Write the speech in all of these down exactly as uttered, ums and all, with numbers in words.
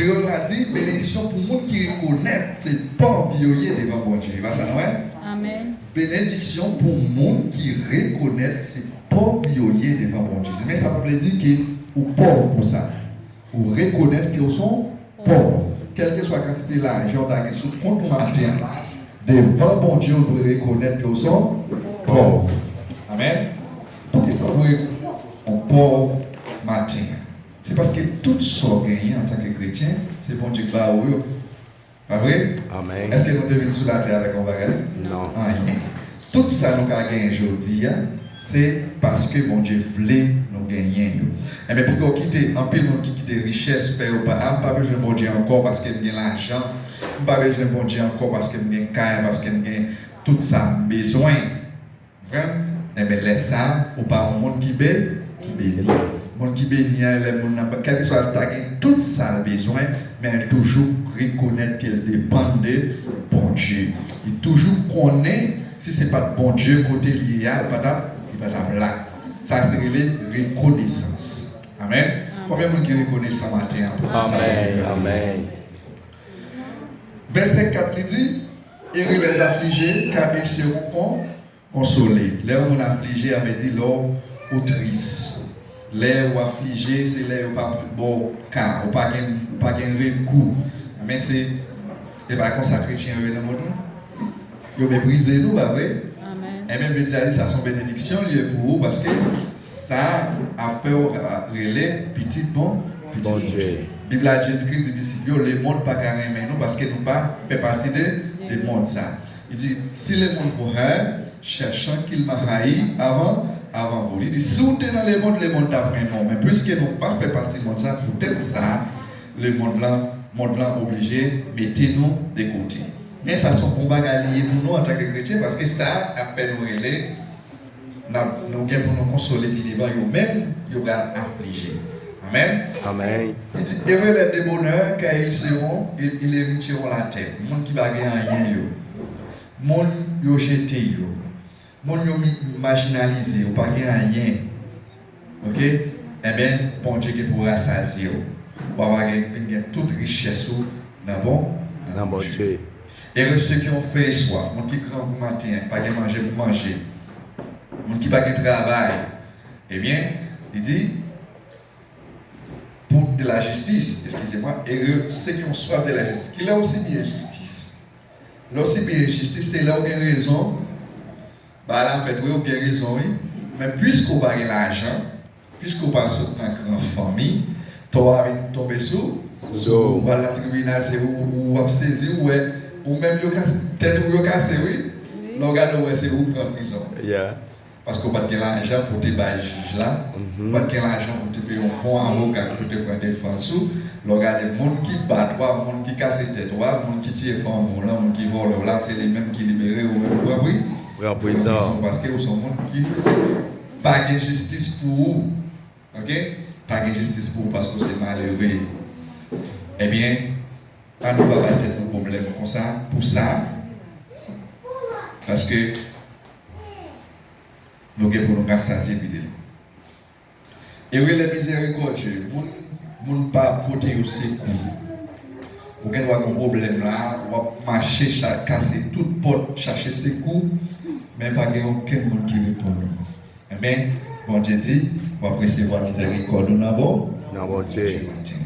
Kreyòl la di, benediksyon pou moun ki rekonèt se pòv yo ye devan Bondye. E pa sa nou wè? Amèn. Benediksyon pou moun ki rekonèt se pòv yo ye devan Bondye. Men sa pa vle di ke ou pòv pou sa. Ou rekonèt ke ou se yon pòv. Kèlkeswa kantite lajan ou ta gen sou kont ou maten an, devan Bondye ou dwe rekonèt ke ou se yon pòv. Amèn. Poukisa ou dwe rekonèt yon pòv maten an? Se paske tout sa w genyen antanke kretyen, se Bondye k ba ou yo. Pa vre? Amèn. Èske nou te vin sou latè avèk yon bagay? Non. Anyen. Tout sa nou ka genyen jodi a, se paske Bondye vle nou genyen yo. Enben, piga w kite anpil moun ki kite richès, fè yo pa, a, m pa bezwen Bondye ankò paske m gen lajan, m pa bezwen Bondye ankò paske m gen kay, paske m gen tout sa m bezwen. Konprann? Enben, lè sa a, ou pa yon moun ki be, ki beni. Moun ki beni a, lè moun nan, kèlkeswa l ta gen tout sa l bezwen, men l toujou rekonèt ke l depann de Bondye. Li toujou konnen si se pa t Bondye kote l ye a, li pa t ap, li pa t ap la. Sa se rele rekonesans. Amèn. Konbyen moun ki rekonesan maten an pou sa? Amèn. Amèn. Vèsè kat li di, Heureux les affligés, car ils seront con- konsole. Lè yon moun aflije, sa vle di lè w, ou tris. Lè ou aflije, se lè yo pa ba w ka, ou pa gen, ou pa gen rekou. Men se, e pa konsa kretyen yo ye nan mond lan? Yo meprize nou, pa vre? Amèn. Enben, Bib la di sa se yon benediksyon li ye pou ou, paske sa ap fè w rele pitit bon, pitit Bondye. Bondye. Bib la, Jezikri di disip yo, lemonn pa ka renmen nou paske nou pa fè pati de, de mond sa. Li di, si lemonn vous haït, cherchez qu'il me haït avant, avant vous. Li di, si w te nan lemonn, lemonn t ap renmen w. Men piske nou pa fè pati mond sa, poutèt sa, lemonn lan, mond lan oblije mete nou de kote. Men sa se yon bon bagay li ye pou nou antanke kretyen, paske sa ap fè nou rele, n ap, nou gen pou nou konsole pi devan yo menm, yo pral aflije. Amèn. Amèn. Li di, heureux les débonnaires, car ils seront, ils, ils hériteront la terre. Moun ki pa gen anyen yo. Moun yo jete yo. Moun yo mi-, majinalize, yo pa gen anyen. Oke? Enben, Bondye gen pou rasazye w. W ap gen, vin gen tout richès ou nan bon, nan Bondye. Heureux ceux qui ont faim et soif. Moun ki grangou maten an, pa gen manje pou manje. Moun ki pa gen travay. Ebyen, li di, pour de la justice, excusez-moi, heureux ceux qui ont soif de la justice. Kilè ou sibi enjistis? Lè w sibi enjistis, se lè w gen rezon. Bagay la fèt, wi, ou gen rezon, wi. Men piske w pa gen lajan, piske w pa sot nan gran fanmi, tò a vin tonbe sou, sou ou. Ou al nan tribinal, se ou, ou, ou ap sezi, ou wè, ou menm yo kase, tèt ou yo kase, wi. Wi. Lè w gade, ou wè, se ou k pran prizon. Yeah. Paske w pa t gen lajan pou w te bay jij la, ou pa t gen lajan pou w te peye yon bon avoka ki pou te pran defans ou. Lè w gade moun ki bat ou a, moun ki kase tèt ou a, moun ki tiye fanmi w lan, moun ki vòlè w la, se li menm ki libere ou, ou menm ou pran pri-, pran prizon. Paske ou se yon moun ki pa gen jistis pou ou. Oke? Pa gen jistis pou ou paske ou se malere. Ebyen, ann nou pa bay tèt nou pwoblèm konsa, pou sa, paske nou gen pou nou rasazye pi devan. Heureux les miséricordieux, moun, moun pa ap pote yo sekou. Ou gen dwa gen yon pwoblèm la, w ap mache cha-, kase tout pòt, chache sekou, men pa gen okenn moun ki reponn ou. Enben, Bondye di, w ap resevwa mizèrikòd ou nan bon, nan Bondye. Bondye maten.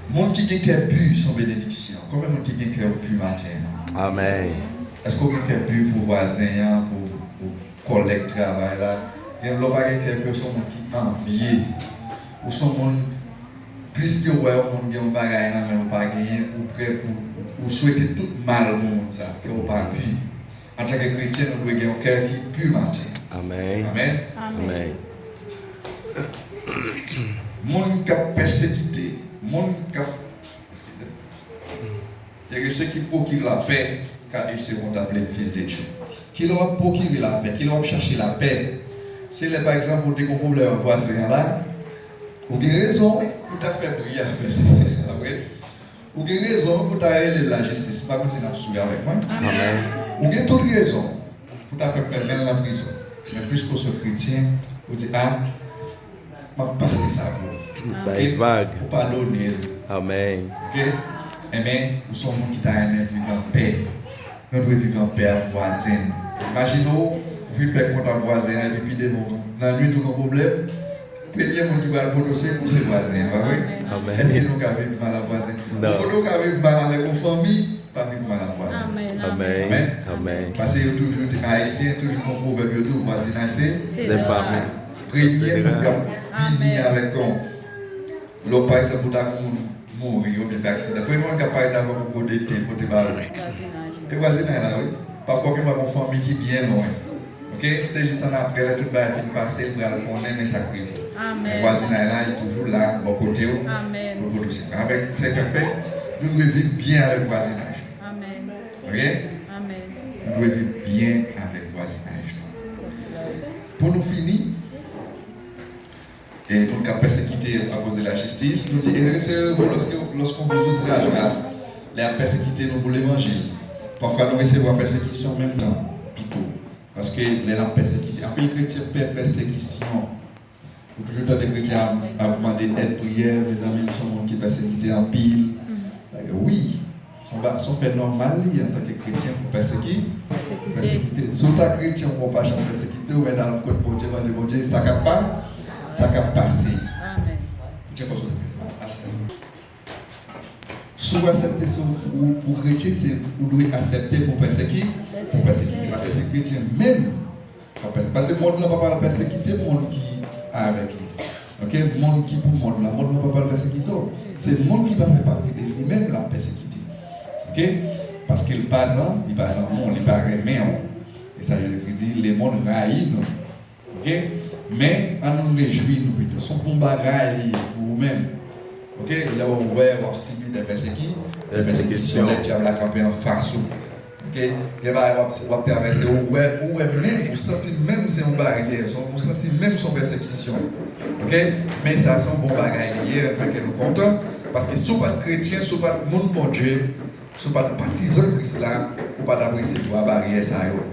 Moun ki gen kè pi, se yon benediksyon. Konbyen moun ki gen kè yo pi maten an? Amèn. Èske w gen kè pi pou vwazen an, pou, pou kòlèg travay la? Gen lè w pa gen kè pi, w se yon moun ki anvye. Ou se yon moun, pliske w wè yon moun gen yon bagay nan men w pa genyen, ou prè pou, ou swete tout mal pou moun sa, kè w pa pi. Antanke kretyen, nou dwe gen yon kè ki pi maten. Amèn. Amèn. Amèn. Moun k ap pèsekite, moun k ap, eskize, heureux ceux qui procurent la paix, car ils seront appelés fils de Dieu. Kilè w ap pwokire lapè, kilè w ap chache lapè, se lè, pa egzanp, ou te gen yon pwoblèm ak vwazen an la, ou gen rezon, wi, pou w ta fè bri avè l. Pa vre? Ou gen rezon pou ta rele l lajistis. M pa konn si n ap swiv avèk mwen. Amèn. Ou gen tout rezon pou ta fè fèmen l nan prizon. Men piske w se kretyen, ou di, a, m ap pase sa pou ou. Bay vag. Ou padone l. Amèn. Ok? Enben, ou se yon moun ki ta renmen viv anpè. Nou dwe viv anpè ak vwazen nou. Imajine w, ou fin fè kont ak vwazen an, epi pi devan, nan nwit ou gen pwoblèm, premye moun ki pral pote w se ou, se vwazen an, pa vre? Amèn. Èske nou ka viv mal ak vwazen? Non. Kote w ka viv mal avèk yon fanmi, pa viv mal ak vwazen. Amèn. Amèn. Amèn. Amèn. Paske yo toujou di, Ayisyen toujou gon pwovèb, yo di vwazinaj se Se fanmi. Premye moun k ap vini avèk yon, lè w, pa egzanp, ou ta gen yon moun mouri oubyen fè aksidan, premye moun k ap parèt avan pou gode te, pote balon. Vwazinaj. E vwazinaj la, wi. Pafwa, w gen yon fanmi ki byen lwen. Ok? Se jis annapre, lè tout bagay fin pase, l pral konnen men sa k rive. Amèn. Men vwazinaj la, li toujou la, bò kote w, Amèn. Pou l pote w sekou. Avèk, se sa k fè, nou dwe viv byen avèk vwazinaj. Amèn. Ok? Amèn. Nou dwe viv byen avèk vwazinaj nou. Pou nou fini, e moun k ap pèsekite akoz de lajistis, nou di, et recevez-vous lorsque, lorsqu'on vous outragera, lè y ap pèsekite nou pou levanjil. Pafwa, nou resevwa pèsekisyon menm tan, pito. Paske lè n ap pèsekite, anpil kretyen pè pèsekisyon. Ou toujou tande kretyen ap, ap mande èd priyè, mezanmi, m se yon moun ki pèsekite anpil. Wi, se yon ba-, se yon fè nòmal li antanke kretyen pou pèseki-, pèsekite. Si w ta kretyen, ou pa janm pèsekite, ou mèt al kot Bondye, mande Bondye, sa k ap pa-, sa k ap pase. Amèn. Bondye konsa, pastè. Si w aksepte se ou, ou, ou kretyen, se ou dwe aksepte pou pèseki-, pou pèsekite. Paske se kretyen menm k ap pèse-, paske mond lan pa pral pèsekite moun ki avèk li. Ok? Moun ki pou mond lan, mond lan pa pral pèsekite w. Se moun ki pa fè pati de li menm l ap pèsekite. Ok? Paske li pa zan-, li pa zanmi w, li pa renmen w. E sa Jezikri di, le monde rayi nou. Ok? Men, ann nou rejwi nou pito. Se yon bon bagay li ye pou ou menm. Ok? Lè w wè w ap sibi de pèseki-, de pèsekisyon, lè dyab la kanpe anfas ou. Ok? Gen bagay w ap, w ap travèse, ou wè, ou wè menm, ou santi menm se yon baryè, se yon, ou santi menm se yon pèsekisyon. Ok? Men sa se yon bon bagay li ye, fè kè nou kontan. Paske si w pa t kretyen, si w pa t moun Bondye, si w pa t patizan Kris la, ou pa t ap resevwa baryè sa yo.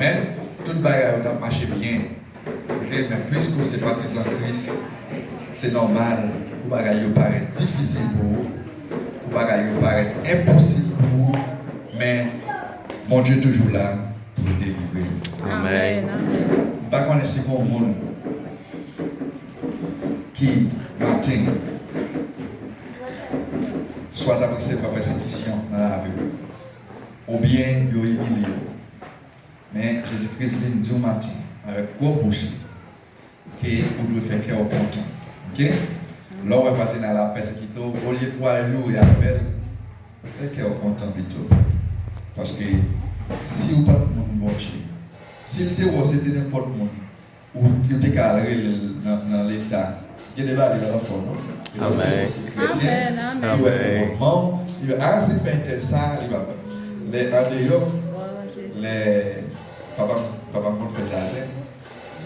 Men, tout bagay yo t ap mache byen. Ok, men piske w se patizan Kris, se nòmal pou bagay yo parèt difisil pou ou, pou bagay yo parèt enposib pou ou, men Bondye toujou la pou l delivre w. Amèn. Amèn. M pa konnen si gon moun ki maten swa t ap resevwa pèsekisyon nan lavi w, oubyen yo imilye w. Men Jezi Kris vin di w maten avèk gwo bouch li ke ou dwe fè kè w kontan. Ok? Lè w wè vwazinay la ap pèsekite w, olye pou w al joure avè l, fè kè w kontan pito. Paske si w pa t moun Bondye, si l te wè w se te nenpòt moun, ou, yo te ka al rele l nan, nan leta. Gen de bagay li pa t ap fè w non. Li pa t ap fè w se kretyen, li wè konpòtman w, li wè, a, si l fè entèl sa, li pa pè. Lè andeyò, lè papa m, papa m konn fè jaden,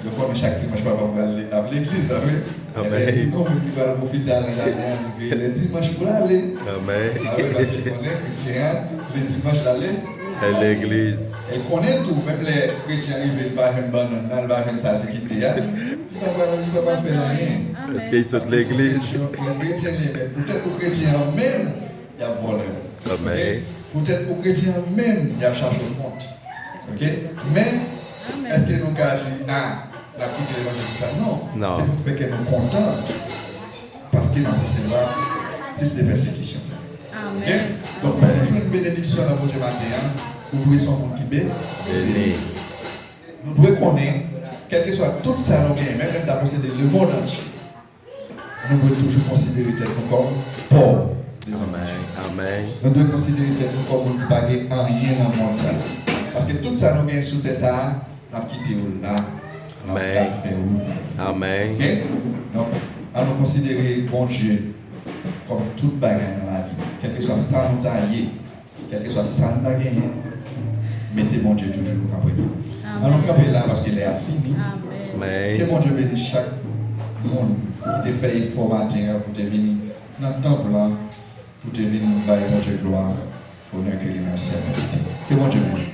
yo konnen chak dimanch papa m pral le-, ap legliz la, wi. Enben, si gon moun ki pral pwofite al nan jaden an, li veye lè dimanch pou l ale. A wi, paske l konnen kretyen an, le dimanch l ale legliz. E l konnen tou, menm lè kretyen an rive, li pa jwenn bannann nan, li pa jwenn sa l te kite a, li pa pral, li pa pral fè l anyen. Èske l sot legliz? Paske se yon kretyen, yon kretyen li ye, men poutèt ou kretyen an menm, y ap vòlè w. Ok? Poutèt ou kretyen an menm, y ap chache w kont. Ok? Men, èske nou ka di, a, n ap kite levanjil konsa? Non. Non. Se pou fè kè nou kontan, paske n ap resevwa tip de pèsekisyon. Amèn. Ok? Donk, pou nou jwenn benediksyon nan Bondye maten an, ou dwe se yon moun ki be-, beni. Nou dwe konnen, kèlkeswa tout sa nou genyen, menm lè n ta posede lemonn antye, nou dwe toujou konsidere tèt nou kòm pòv devan Bondye. Amèn. Nou dwe konsidere tèt nou kòm moun ki pa gen anyen nan mond sa a. Paske tout sa nou genyen sou tè sa a, n ap kite yo la, n ap ka fè wout. Amèn. Ok? Donk, ann nou konsidere Bondye kòm tout bagay nan lavi nou. Kèlkeswa sa nou ta ye, kèlkeswa sa n ta genyen, mete Bondye toujou apre nou. Amèn. Ann nou kanpe la paske lè a fini. Amèn. Ke Bondye beni chak moun ki te fè efò maten an pou te vini nan tanp lan, pou te vin bay Bondye glwa, onè ke li mèsi a merite. Ke Bondye beni.